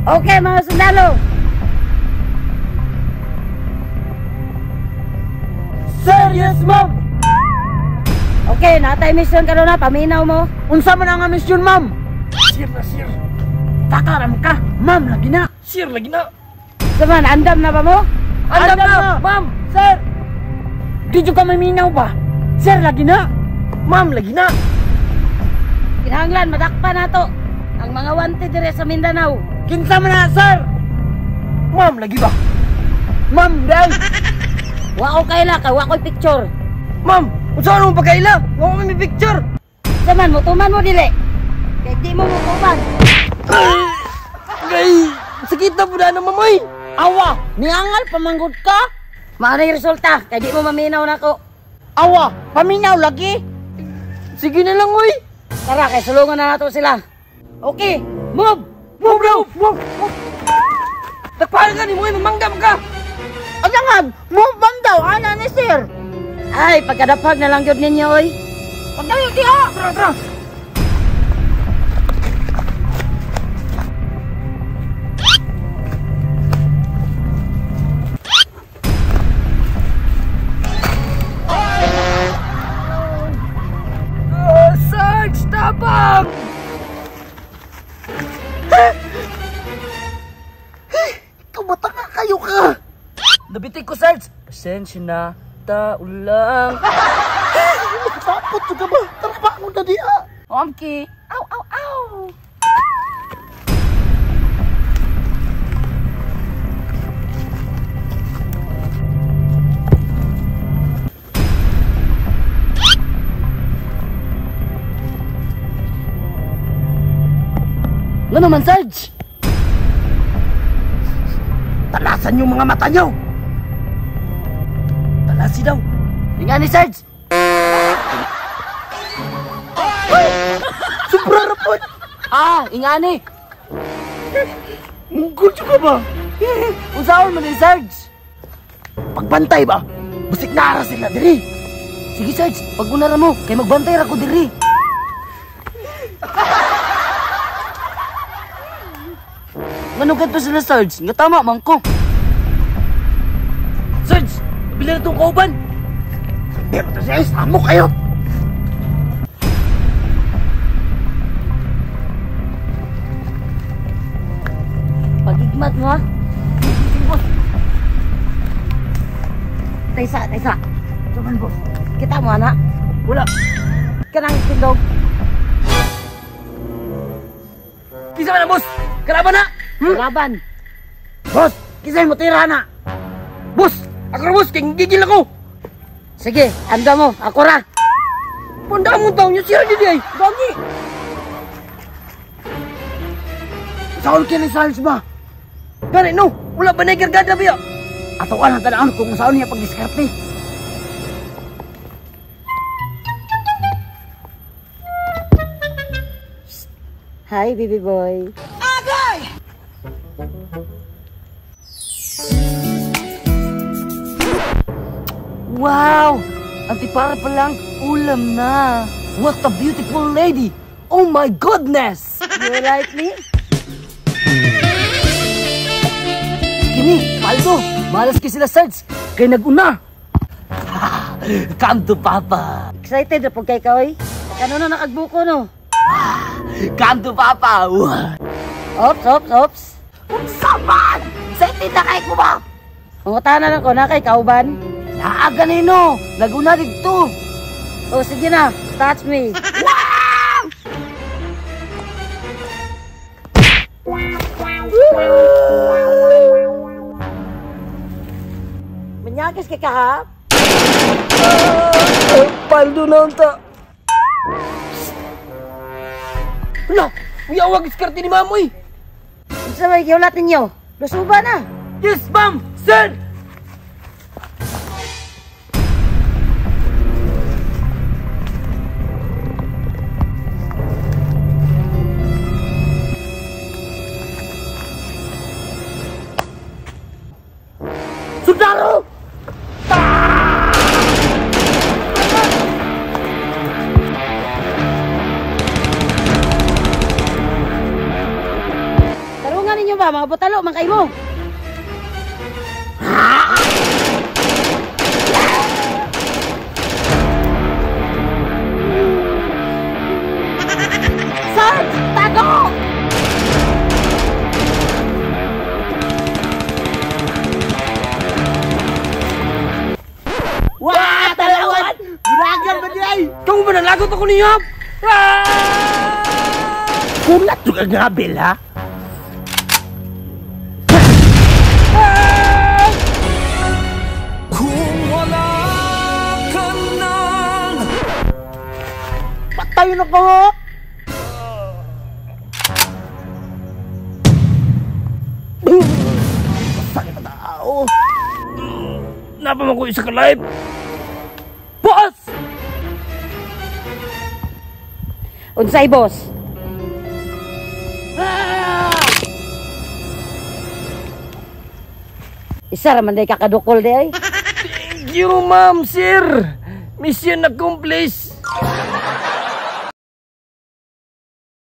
Okay, mga sundalo. Sir, yes ma'am. Okay, natay mission karon na, paminaw mo. Unsa man ang mission, ma'am? Sir na sir. Takaram ka, ma'am lagi na. Sir lagi na. Saman, andam na ba mo? Andam, andam na, ma'am. Sir. Di jud ka maminaw ba? Sir lagi na. Ma'am lagi na. Kinahanglan madakpan nato ang mga wanted dire sa Mindanao. Kinsa man na, sir? Ma'am lagi ba? Ma'am, dai. Wa ko kaila kay wa koy picture. Ma'am, unsa man pagkaila? Wa ko may picture. Saman mo tuman mo dili. Kay di mo motuman. Gay, sakit na pud na mamoy. Awa, niangal pamanggod ka? Maanay resulta kay di mo maminaw nako. Awa, paminaw lagi. Sige na lang oy. Tara kay sulungan na nato sila. Okay, move. Move daw, move. Takpan ka ni mo, mamanggam ka. Adangan, move bang daw ana ni sir. Ay, pagkadapag na lang gyud ninyo oy. Pagdayo diha. Tara, tara. Sarge, tabang! Ikaw ba tanga kayo ka? Nabitik ko, Sarge. Pasensya na, tao lang. Makatapot ka ba? Tara pa akong dadiha. Omki. Aw, aw, aw. Ano naman, Sarge? Talasan yung mga mata nyo! Talasi daw! Inga ni Sarge! Sobra rapod! Ah, ingani! Munggol ka ba? Unsaon man ni Sarge? Pagbantay ba? Busik nara sila diri! Sige Sarge, pag-unara mo, kay magbantay ra ko diri! Manugad pa sila, Sarge. Nga tama, man ko. Sarge, nabili na itong kauban. Pero ito siya, amo kayo. Pagigmat mo, ha? Taysa, taysa. Saman, boss. Kita mo, anak? Wala. Kanang tindog. Kisa man na, boss. Kalaban na. Kalaban. Boss, kisay mo tira na. Boss, ako ra boss, kay gigil ako. Sige, anda mo, ako ra. Punda mo taon niyo siya didi ay. Gagi. Saul kini Sarge ba? Gani no, wala ba na gargada biya? Ato ang tan-awon kung saon niya pagdiskarte. Hi, baby boy. Agay! Wow! Antipara pa lang, ulam na. What a beautiful lady! Oh my goodness! You like me? Kini, Paldo! Malas kay sila, Sarge! Kay nag-una! Come to Papa! Excited na po kay ka, oy? Kano na nakagbuko, no? Come to Papa! Ops, ops, ops! Unsa man! Excited na kay ko ba? Mangutana lang ko na kay kauban. Naa ganino! Naguna dito! Oh, sige na! Touch me! Wow! Manyagis kay ka, ha? Paldo na unta! Hala! Uyawag iskarte ni Mamoy! Unsa may gihulat ninyo? Lusuba na! Yes, ma'am! Sir! Sundalo! Tarungan ninyo ba? Unsa mga butalo man kay mo? Sarge, tago! Wah, talawan! Buragan ba di ay? Kamu ba nalagot ako niya? Kulat juga ngabil ha? Kung wala ka nang Patay na ko! Sakit na tao! Napa man ko isa ka live? Boss! Unsay boss? Isa ra man day kakadukol di ay. Thank you, ma'am, sir. Mission accomplished.